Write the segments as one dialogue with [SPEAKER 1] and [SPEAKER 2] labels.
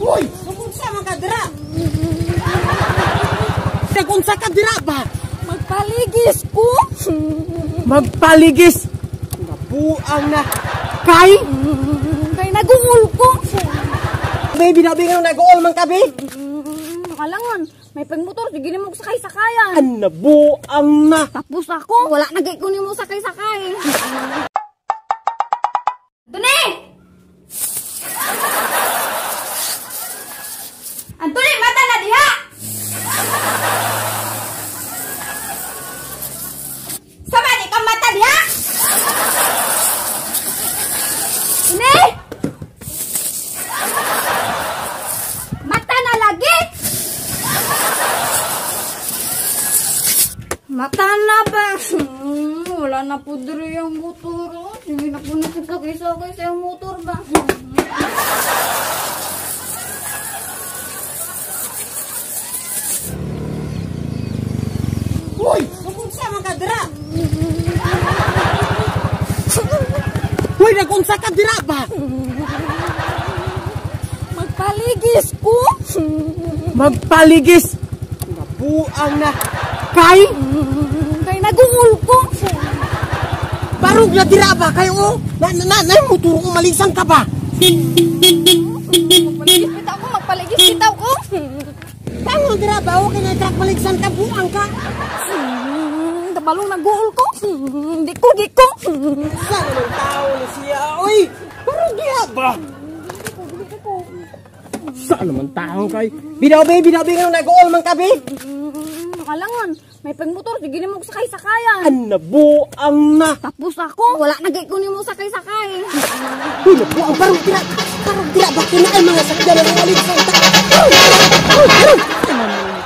[SPEAKER 1] Uy, unsa man ka dira? Nag-unsa ka dira ba?
[SPEAKER 2] Magpaligis ko.
[SPEAKER 1] Magpaligis. Nabuang na. Kay?
[SPEAKER 2] Kay naguol ko.
[SPEAKER 1] Baby, nabi nga nag-uol man ka, be.
[SPEAKER 2] Kalangan, may pagmotor, sige nimo sakay-sakayan.
[SPEAKER 1] Ang nabuang na.
[SPEAKER 2] Tapos ako, wala na gay ko nimo sakay-sakay. Antony! Antony, mata na diha! Sama di ka mata diha! Antony! Mata na lagi! Mata na ba? Wala na po diri ang motor. Sige na po nakipag-isakay sa motor ba?
[SPEAKER 1] Uy! Nag-unsa man ka dira? Uy! Nag-unsa ka dira ba?
[SPEAKER 2] Magpaligis ko.
[SPEAKER 1] Magpaligis? Nabuang na. Kay?
[SPEAKER 2] Kay naguol ko.
[SPEAKER 1] Barog na dira ba kayo? Na na na motor ko maligsan ka ba?
[SPEAKER 2] Magpaligis bitaw ko, magpaligis bitaw ko.
[SPEAKER 1] Tango dira ba okay na truck maligsan ka buang ka?
[SPEAKER 2] Dabalong naguol ko. Di ko, di ko.
[SPEAKER 1] Sa naman tao na siya, oy. Barog diha ba? Sa naman tao kay? Bidaw be, bidaw be nga naguol man ka be.
[SPEAKER 2] Kalangan, may pagmotor, sige nimo sakay-sakayan.
[SPEAKER 1] Ang nabuang na.
[SPEAKER 2] Tapos ako, wala na gay ko nimo sakay-sakay.
[SPEAKER 1] Uy, nabuang barog dira. Barog dira ba kina ay mga sakyan na maligsan ta.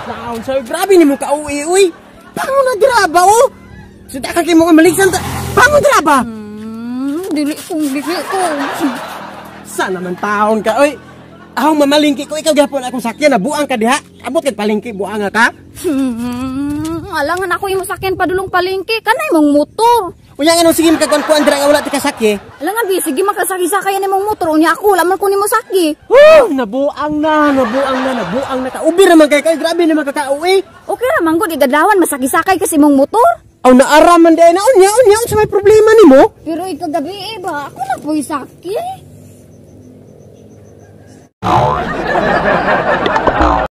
[SPEAKER 1] Taon sa grabe nimo ka uwi uy. Pango na dira ba oh? Suda ka kay mo maligsan ta. Pango dira ba?
[SPEAKER 2] Dili ko, dili ko.
[SPEAKER 1] Sa naman taon ka oy. Ahong mamalingki ko ikaw gyapon akong sakyan na buang ka diha. Abot kag palengke buang ka.
[SPEAKER 2] Alangan ako imo sakyan padulong palengke kanay mong motor.
[SPEAKER 1] Unya ngano sige makagkuan dira nga wala ti kasakye.
[SPEAKER 2] Alangan bi sige makasakay-sakay ni mong motor unya ako wala man ko nimo sakye.
[SPEAKER 1] Huh, nabuang na, nabuang na, nabuang na ka. Ubi ra man kay kay grabe naman ka kauwi.
[SPEAKER 2] Okay ra man gud igadlawan masakay-sakay kasi mong motor.
[SPEAKER 1] Aw naara man di na unya unya unsa may problema nimo?
[SPEAKER 2] Pero ikagabi eh ba ako na po'y sakye.